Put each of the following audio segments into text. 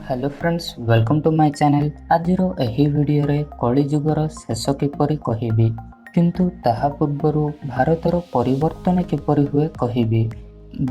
Hello friends, welcome to my channel. ଆଜିର ଏହି ଭିଡ଼ିଓରେ କଳିଯୁଗର ଶେଷ କିପରି କହିବି, କିନ୍ତୁ ତାହା ପୂର୍ବରୁ ଭାରତର ପରିବର୍ତ୍ତନ କିପରି ହୁଏ କହିବି।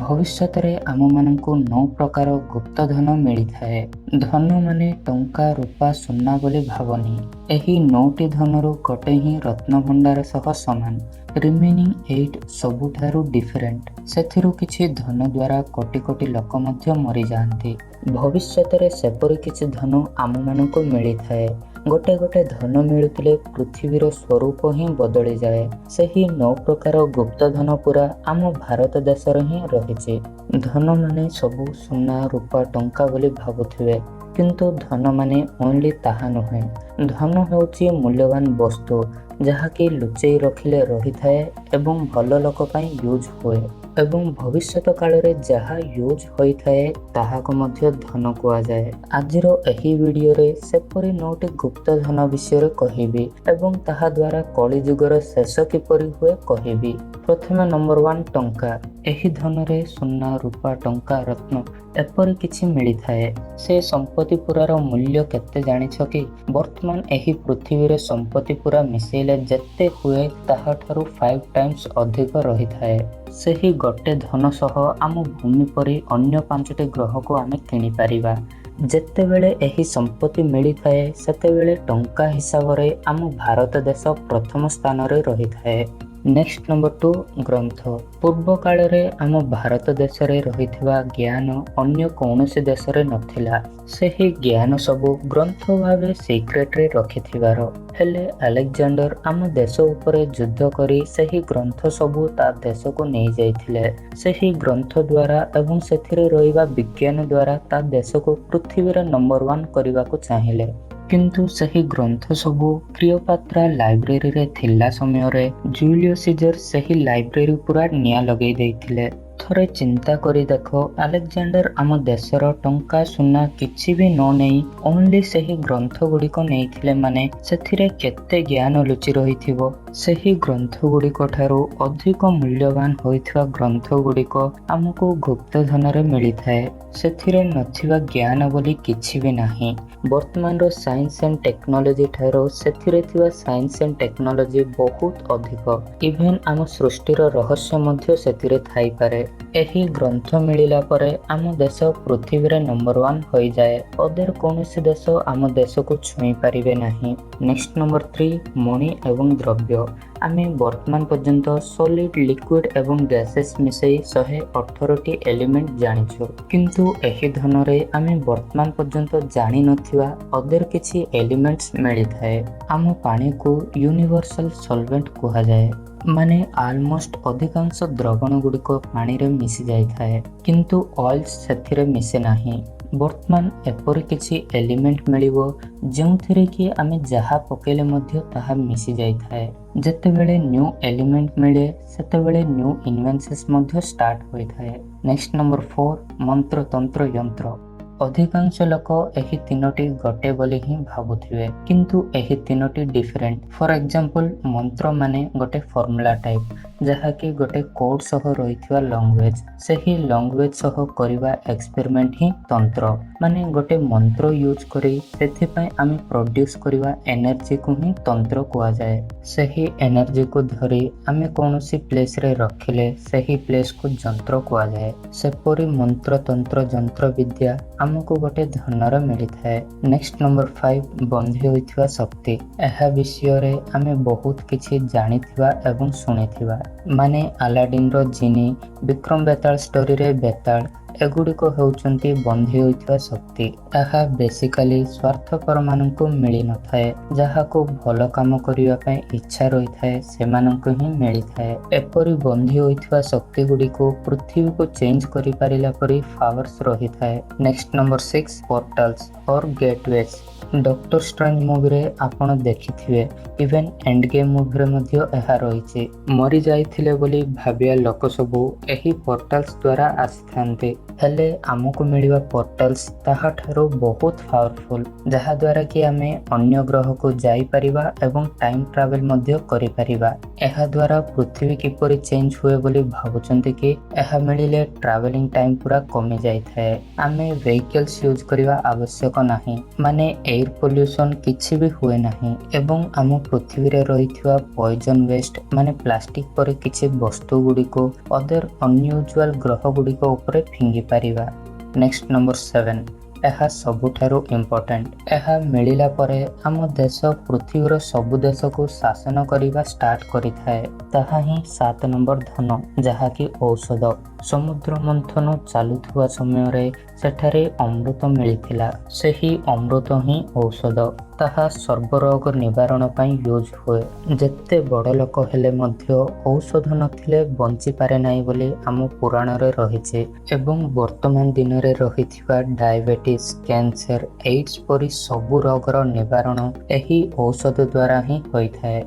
ଭବିଷ୍ୟତରେ ଆମମାନଙ୍କୁ ନଅ ପ୍ରକାର ଗୁପ୍ତ ଧନ ମିଳିଥାଏ। ଧନ ମାନେ ଟଙ୍କା, ରୂପା, ସୁନା ବୋଲି ଭାବନି। ଏହି ନଅଟି ଧନରୁ ଗୋଟେ ହିଁ ରତ୍ନଭଣ୍ଡାର ସହ ସମାନ। ରିମେନିଂ ଏଇଟ୍ ସବୁଠାରୁ ଡିଫରେଣ୍ଟ। ସେଥିରୁ କିଛି ଧନ ଦ୍ୱାରା କୋଟି କୋଟି ଲୋକ ମଧ୍ୟ ମରିଯାଆନ୍ତି। ଭବିଷ୍ୟତରେ ସେପରି କିଛି ଧନ ଆମମାନଙ୍କୁ ମିଳିଥାଏ। ଗୋଟେ ଗୋଟେ ଧନ ମିଳୁଥିଲେ ପୃଥିବୀର ସ୍ୱରୂପ ହିଁ ବଦଳିଯାଏ। ସେହି ନଅ ପ୍ରକାର ଗୁପ୍ତ ଧନ ପୁରା ଆମ ଭାରତ ଦେଶରେ ହିଁ ରହିଛି। ଧନ ମାନେ ସବୁ ସୁନା, ରୂପା, ଟଙ୍କା ବୋଲି ଭାବୁଥିବେ, କିନ୍ତୁ ଧନ ମାନେ ଓନ୍ଲି ତାହା ନୁହେଁ। ଧନ ହେଉଛି ମୂଲ୍ୟବାନ ବସ୍ତୁ, ଯାହାକି ଲୁଚେଇ ରଖିଲେ ରହିଥାଏ ଏବଂ ଭଲ ଲୋକ ପାଇଁ ୟୁଜ୍ ହୁଏ ଏବଂ ଭବିଷ୍ୟତ କାଳରେ ଯାହା ୟୁଜ୍ ହୋଇଥାଏ, ତାହାକୁ ମଧ୍ୟ ଧନ କୁହାଯାଏ। ଆଜିର ଏହି ଭିଡ଼ିଓରେ ସେପରି ନଅଟି ଗୁପ୍ତ ଧନ ବିଷୟରେ କହିବି ଏବଂ ତାହା ଦ୍ୱାରା କଳିଯୁଗର ଶେଷ କିପରି ହୁଏ କହିବି। ପ୍ରଥମେ ନମ୍ବର 1, ଟଙ୍କା। ଏହି ଧନରେ ସୁନା, ରୂପା, ଟଙ୍କା, ରତ୍ନ ଏପରି କିଛି ମିଳିଥାଏ। ସେ ସମ୍ପତ୍ତି ପୁରାର ମୂଲ୍ୟ କେତେ ଜାଣିଛ କି? ବର୍ତ୍ତମାନ ଏହି ପୃଥିବୀରେ ସମ୍ପତ୍ତି ପୁରା ମିଶେଇଲେ ଯେତେ ହୁଏ, ତାହାଠାରୁ 5 ଟାଇମ୍ସ ଅଧିକ ରହିଥାଏ। ସେହି ଗୋଟେ ଧନ ସହ ଆମ ଭୂମି ପରି ଅନ୍ୟ ପାଞ୍ଚଟି ଗ୍ରହକୁ ଆମେ କିଣିପାରିବା। ଯେତେବେଳେ ଏହି ସମ୍ପତ୍ତି ମିଳିଥାଏ, ସେତେବେଳେ ଟଙ୍କା ହିସାବରେ ଆମ ଭାରତ ଦେଶ ପ୍ରଥମ ସ୍ଥାନରେ ରହିଥାଏ। ନେକ୍ସଟ ନମ୍ବର 2, ଗ୍ରନ୍ଥ। ପୂର୍ବ କାଳରେ ଆମ ଭାରତ ଦେଶରେ ରହିଥିବା ଜ୍ଞାନ ଅନ୍ୟ କୌଣସି ଦେଶରେ ନଥିଲା। ସେହି ଜ୍ଞାନ ସବୁ ଗ୍ରନ୍ଥ ଭାବେ ସିକ୍ରେଟରେ ରଖିଥିବାର। ହେଲେ ଆଲେକ୍ଜାଣ୍ଡର ଆମ ଦେଶ ଉପରେ ଯୁଦ୍ଧ କରି ସେହି ଗ୍ରନ୍ଥ ସବୁ ତା ଦେଶକୁ ନେଇଯାଇଥିଲେ। ସେହି ଗ୍ରନ୍ଥ ଦ୍ୱାରା ଏବଂ ସେଥିରେ ରହିବା ବିଜ୍ଞାନ ଦ୍ୱାରା ତା ଦେଶକୁ ପୃଥିବୀରେ ନମ୍ବର 1 କରିବାକୁ ଚାହିଁଲେ। କିନ୍ତୁ ସେହି ଗ୍ରନ୍ଥ ସବୁ କ୍ଲିଓପାତ୍ରା ଲାଇବ୍ରେରୀରେ ଥିଲା ସମୟରେ ଜୁଲିୟସ ସିଜର ସେହି ଲାଇବ୍ରେରୀ ପୁରା ନିଆଁ ଲଗେଇ ଦେଇଥିଲେ। ଥରେ ଚିନ୍ତା କରି ଦେଖ, ଆଲେକ୍ଜାଣ୍ଡର ଆମ ଦେଶର ଟଙ୍କା, ସୁନା କିଛି ବି ନ ନେଇ ଓନ୍ଲି ସେହି ଗ୍ରନ୍ଥ ଗୁଡ଼ିକ ନେଇଥିଲେ, ମାନେ ସେଥିରେ କେତେ ଜ୍ଞାନ ଲୁଚି ରହିଥିବ। ସେହି ଗ୍ରନ୍ଥ ଗୁଡ଼ିକ ଠାରୁ ଅଧିକ ମୂଲ୍ୟବାନ ହୋଇଥିବା ଗ୍ରନ୍ଥ ଗୁଡ଼ିକ ଆମକୁ ଗୁପ୍ତ ଧନରେ ମିଳିଥାଏ। ସେଥିରେ ନଥିବା ଜ୍ଞାନ ବୋଲି କିଛି ବି ନାହିଁ। ବର୍ତ୍ତମାନର ସାଇନ୍ସ ଆଣ୍ଡ ଟେକ୍ନୋଲୋଜି ଠାରୁ ସେଥିରେ ଥିବା ସାଇନ୍ସ ଆଣ୍ଡ ଟେକ୍ନୋଲୋଜି ବହୁତ ଅଧିକ। ଇଭେନ୍ ଆମ ସୃଷ୍ଟିର ରହସ୍ୟ ମଧ୍ୟ ସେଥିରେ ଥାଇପାରେ। ଏହି ଗ୍ରନ୍ଥ ମିଳିଲା ପରେ ଆମ ଦେଶ ପୃଥିବୀରେ ନମ୍ବର 1 ହୋଇଯାଏ। ଅଦର କୌଣସି ଦେଶ ଆମ ଦେଶକୁ ଛୁଇଁ ପାରିବେ ନାହିଁ। ନେକ୍ସଟ ନମ୍ବର 3, ମଣି ଏବଂ ଦ୍ରବ୍ୟ। ଆମେ ବର୍ତ୍ତମାନ ପର୍ଯ୍ୟନ୍ତ ସଲିଡ୍, ଲିକ୍ୱିଡ ଏବଂ ଗ୍ୟାସେସ୍ ମିଶାଇ 118ଟି ଏଲିମେଣ୍ଟ ଜାଣିଛୁ। କିନ୍ତୁ ଏହି ଧନରେ ଆମେ ବର୍ତ୍ତମାନ ପର୍ଯ୍ୟନ୍ତ ଜାଣିନଥିବା ଅଦର କିଛି ଏଲିମେଣ୍ଟସ୍ ମିଳିଥାଏ। ଆମ ପାଣିକୁ ୟୁନିଭର୍ସାଲ ସଲଭେଣ୍ଟ କୁହାଯାଏ। ମାନେ ଆଲମୋଷ୍ଟ ଅଧିକାଂଶ ଦ୍ରବଣ ଗୁଡ଼ିକ ପାଣିରେ ମିଶି ଯାଇଥାଏ, କିନ୍ତୁ ଅଏଲ୍ସ ସେଥିରେ ମିଶେ ନାହିଁ। ବର୍ତ୍ତମାନ ଏପରି କିଛି ଏଲିମେଣ୍ଟ ମିଳିବ, ଯେଉଁଥିରେ କି ଆମେ ଯାହା ପକେଇଲେ ମଧ୍ୟ ତାହା ମିଶି ଯାଇଥାଏ। ଯେତେବେଳେ ନ୍ୟୁ ଏଲିମେଣ୍ଟ ମିଳେ, ସେତେବେଳେ ନ୍ୟୁ ଇନଭେନସନ୍ସ ମଧ୍ୟ ଷ୍ଟାର୍ଟ ହୋଇଥାଏ। ନେକ୍ସଟ ନମ୍ବର 4, ମନ୍ତ୍ର, ତନ୍ତ୍ର, ଯନ୍ତ୍ର। ଅଧିକାଂଶ ଲୋକ ଏହି ତିନୋଟି ଗୋଟେ ବୋଲି ହିଁ ଭାବୁଥିବେ, କିନ୍ତୁ ଏହି ତିନୋଟି ଡିଫରେଣ୍ଟ। ଫର ଏକ୍ଜାମ୍ପଲ, ମନ୍ତ୍ର ମାନେ ଗୋଟେ ଫର୍ମୁଲା ଟାଇପ୍, ଯାହାକି ଗୋଟେ କୋଡ୍ ସହ ରହିଥିବା ଲାଙ୍ଗୁଏଜ। ସେହି ଲାଙ୍ଗୁଏଜ ସହ କରିବା ଏକ୍ସପେରିମେଣ୍ଟ ହିଁ ତନ୍ତ୍ର। ମାନେ ଗୋଟେ ମନ୍ତ୍ର ୟୁଜ୍ କରି ସେଥିପାଇଁ ଆମେ ପ୍ରଡ୍ୟୁସ୍ କରିବା ଏନର୍ଜିକୁ ହିଁ ତନ୍ତ୍ର କୁହାଯାଏ। ସେହି ଏନର୍ଜିକୁ ଧରି ଆମେ କୌଣସି ପ୍ଲେସରେ ରଖିଲେ ସେହି ପ୍ଲେସକୁ ଯନ୍ତ୍ର କୁହାଯାଏ। ସେପରି ମନ୍ତ୍ର, ତନ୍ତ୍ର, ଯନ୍ତ୍ର ବିଦ୍ୟା ଆମକୁ ଗୋଟେ ଧନରେ ମିଳିଥାଏ। ନେକ୍ସଟ ନମ୍ବର 5, ବନ୍ଧି ହୋଇଥିବା ଶକ୍ତି। ଏହା ବିଷୟରେ ଆମେ ବହୁତ କିଛି ଜାଣିଥିବା ଏବଂ ଶୁଣିଥିବା। ମାନେ ଆଲାଡିନର ଜିନି, ବିକ୍ରମ ବେତାଳ ଷ୍ଟୋରିରେ ବେତାଳ, ଏଗୁଡ଼ିକ ହେଉଛନ୍ତି ବନ୍ଧି ହୋଇଥିବା ଶକ୍ତି। ଏହା ବେସିକାଲି ସ୍ୱାର୍ଥପରମାନଙ୍କୁ ମିଳିନଥାଏ। ଯାହାକୁ ଭଲ କାମ କରିବା ପାଇଁ ଇଚ୍ଛା ରହିଥାଏ, ସେମାନଙ୍କୁ ହିଁ ମିଳିଥାଏ। ଏପରି ବନ୍ଧି ହୋଇଥିବା ଶକ୍ତି ଗୁଡ଼ିକୁ ପୃଥିବୀକୁ ଚେଞ୍ଜ କରିପାରିଲା ପରି ପାୱାର୍ସ ରହିଥାଏ। ନେକ୍ସଟ ନମ୍ବର 6, ପୋର୍ଟାଲ୍ସ ଅର୍ ଗେଟୱେଜ୍। ଡକ୍ଟର ଷ୍ଟ୍ରେଞ୍ଜ ମୁଭିରେ ଆପଣ ଦେଖିଥିବେ, ଇଭେନ୍ ଏଣ୍ଡ ଗେମ୍ ମୁଭିରେ ମଧ୍ୟ ଏହା ରହିଛି। ମରିଯାଇଥିଲେ ବୋଲି ଭାବିବା ଲୋକ ସବୁ ଏହି ପୋର୍ଟାଲ୍ସ ଦ୍ୱାରା ଆସିଥାନ୍ତି। ହେଲେ ଆମକୁ ମିଳିବା ପୋର୍ଟାଲ୍ସ ତାହାଠାରୁ ବହୁତ ପାୱାରଫୁଲ୍, ଯାହାଦ୍ୱାରା କି ଆମେ ଅନ୍ୟ ଗ୍ରହକୁ ଯାଇପାରିବା ଏବଂ ଟାଇମ୍ ଟ୍ରାଭେଲ୍ ମଧ୍ୟ କରିପାରିବା। ଏହାଦ୍ୱାରା ପୃଥିବୀ କିପରି ଚେଞ୍ଜ ହୁଏ ବୋଲି ଭାବୁଛନ୍ତି କି? ଏହା ମିଳିଲେ ଟ୍ରାଭେଲିଂ ଟାଇମ୍ ପୁରା କମି ଯାଇଥାଏ। ଆମେ ଭେହିକଲ୍ସ ୟୁଜ୍ କରିବା ଆବଶ୍ୟକ ନାହିଁ, ମାନେ ଏୟାର ପଲ୍ୟୁସନ୍ କିଛି ବି ହୁଏ ନାହିଁ ଏବଂ ଆମ ପୃଥିବୀରେ ରହିଥିବା ପଏଜନ୍ ୱେଷ୍ଟ, ମାନେ ପ୍ଲାଷ୍ଟିକ ପରି କିଛି ବସ୍ତୁ ଗୁଡ଼ିକୁ ଅଦର ଅନୟୁଜୁଆଲ ଗ୍ରହ ଗୁଡ଼ିକ ଉପରେ ଫିଙ୍ଗି ପାରିବା। ନେକ୍ସଟ ନମ୍ବର 7, ଏହା ସବୁଠାରୁ ଇମ୍ପୋର୍ଟାଣ୍ଟ। ଏହା ମିଳିଲା ପରେ ଆମ ଦେଶ ପୃଥିବୀର ସବୁ ଦେଶକୁ ଶାସନ କରିବା ଷ୍ଟାର୍ଟ କରିଥାଏ। ତାହା ହିଁ 7 ନମ୍ବର ଧନ, ଯାହାକି ଔଷଧ। ସମୁଦ୍ର ମନ୍ଥନ ଚାଲୁଥିବା ସମୟରେ ସେଠାରେ ଅମୃତ ମିଳିଥିଲା। ସେହି ଅମୃତ ହିଁ ଔଷଧ। ତାହା ସର୍ବରୋଗ ନିବାରଣ ପାଇଁ ୟୁଜ୍ ହୁଏ। ଯେତେ ବଡ଼ ଲୋକ ହେଲେ ମଧ୍ୟ ଔଷଧ ନଥିଲେ ବଞ୍ଚିପାରେ ନାହିଁ ବୋଲି ଆମ ପୁରାଣରେ ରହିଛି ଏବଂ ବର୍ତ୍ତମାନ ଦିନରେ ରହିଥିବା ଡାଇବେଟିସ୍, କ୍ୟାନ୍ସର, ଏଡ୍ସ ପରି ସବୁ ରୋଗର ନିବାରଣ ଏହି ଔଷଧ ଦ୍ୱାରା ହିଁ ହୋଇଥାଏ।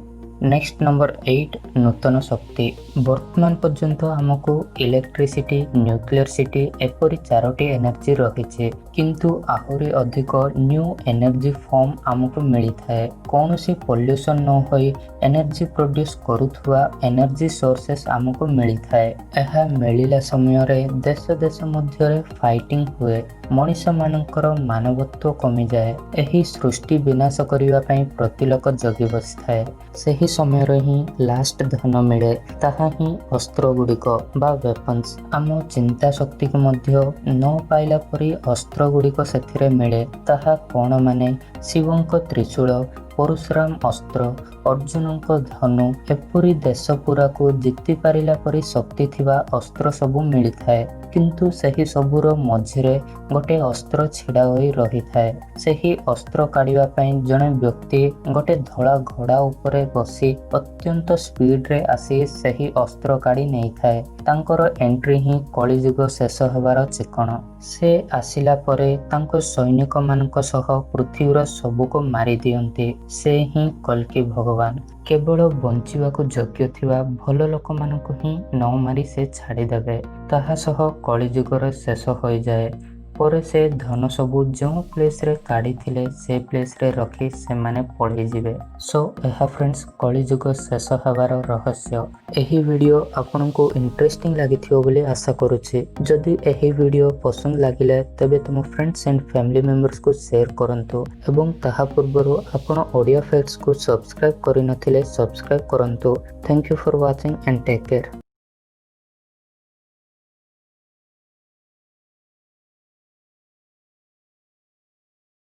ନେକ୍ସଟ ନମ୍ବର 8, ନୂତନ ଶକ୍ତି। ବର୍ତ୍ତମାନ ପର୍ଯ୍ୟନ୍ତ ଆମକୁ ଇଲେକ୍ଟ୍ରିସିଟି, ନ୍ୟୁକ୍ଲିୟର ସିଟି ଏପରି ଚାରୋଟି ଏନର୍ଜି ରହିଛି, କିନ୍ତୁ ଆହୁରି ଅଧିକ ନ୍ୟୁ ଏନର୍ଜି ଫର୍ମ ଆମକୁ ମିଳିଥାଏ। କୌଣସି ପଲ୍ୟୁସନ୍ ନ ହୋଇ ଏନର୍ଜି ପ୍ରଡ୍ୟୁସ୍ କରୁଥିବା ଏନର୍ଜି ସୋର୍ସେସ୍ ଆମକୁ ମିଳିଥାଏ। ଏହା ମିଳିଲା ସମୟରେ ଦେଶ ଦେଶ ମଧ୍ୟରେ ଫାଇଟିଂ ହୁଏ। ମଣିଷମାନଙ୍କର ମାନବତ୍ୱ କମିଯାଏ। ଏହି ସୃଷ୍ଟି ବିନାଶ କରିବା ପାଇଁ ପ୍ରତି ଲୋକ ଜଗି ବସିଥାଏ। ସେହି ସମୟରେ ହିଁ ଲାଷ୍ଟ ଧନ ମିଳେ, ତାହା ହିଁ ଅସ୍ତ୍ର ଗୁଡ଼ିକ ବା ୱେପନ୍ସ। ଆମ ଚିନ୍ତା ଶକ୍ତିକୁ ମଧ୍ୟ ନ ପାଇଲା ପରି ଅସ୍ତ୍ର ଗୁଡ଼ିକ ସେଥିରେ ମିଳେ। ତାହା କ'ଣ ମାନେ ଶିବଙ୍କ ତ୍ରିଶୂଳ, ପରଶୁରାମ ଅସ୍ତ୍ର, ଅର୍ଜୁନଙ୍କ ଧନୁ, ଏପରି ଦେଶ ପୁରାକୁ ଜିତି ପାରିଲା ପରି ଶକ୍ତି ଥିବା ଅସ୍ତ୍ର ସବୁ ମିଳିଥାଏ। କିନ୍ତୁ ସେହି ସବୁର ମଝିରେ ଗୋଟେ ଅସ୍ତ୍ର ଛିଡ଼ା ହୋଇ ରହିଥାଏ। ସେହି ଅସ୍ତ୍ର କାଢ଼ିବା ପାଇଁ ଜଣେ ବ୍ୟକ୍ତି ଗୋଟେ ଧଳା ଘୋଡ଼ା ଉପରେ ବସି ଅତ୍ୟନ୍ତ ସ୍ପିଡରେ ଆସି ସେହି ଅସ୍ତ୍ର କାଢ଼ି ନେଇଥାଏ। ତାଙ୍କର ଏଣ୍ଟ୍ରି ହିଁ କଳିଯୁଗ ଶେଷ ହେବାର ଚିକଣ। ସେ ଆସିଲା ପରେ ତାଙ୍କ ସୈନିକମାନଙ୍କ ସହ ପୃଥିବୀର ସବୁକୁ ମାରି ଦିଅନ୍ତି। ସେ ହିଁ କଲ୍କି ଭଗବାନ। କେବଳ ବଞ୍ଚିବାକୁ ଯୋଗ୍ୟ ଥିବା ଭଲ ଲୋକମାନଙ୍କୁ ହିଁ ନ ମାରି ସେ ଛାଡ଼ିଦେବେ। ତାହା ସହ କଳିଯୁଗର ଶେଷ ହୋଇଯାଏ। ପରେ ସେ ଧନ ସବୁ ଯେଉଁ ପ୍ଲେସରେ କାଢ଼ିଥିଲେ, ସେ ପ୍ଲେସରେ ରଖି ସେମାନେ ପଳେଇଯିବେ। ସୋ ଏହା ଫ୍ରେଣ୍ଡସ୍, କଳିଯୁଗ ଶେଷ ହେବାର ରହସ୍ୟ। ଏହି ଭିଡ଼ିଓ ଆପଣଙ୍କୁ ଇଣ୍ଟରେଷ୍ଟିଂ ଲାଗିଥିବ ବୋଲି ଆଶା କରୁଛି। ଯଦି ଏହି ଭିଡ଼ିଓ ପସନ୍ଦ ଲାଗିଲା, ତେବେ ତୁମ ଫ୍ରେଣ୍ଡସ୍ ଆଣ୍ଡ ଫ୍ୟାମିଲି ମେମ୍ବର୍ସକୁ ସେୟାର କରନ୍ତୁ ଏବଂ ତାହା ପୂର୍ବରୁ ଆପଣ ଓଡ଼ିଆ ଫ୍ୟାକ୍ଟସକୁ ସବସ୍କ୍ରାଇବ୍ କରିନଥିଲେ ସବସ୍କ୍ରାଇବ୍ କରନ୍ତୁ। Thank you for watching and take care.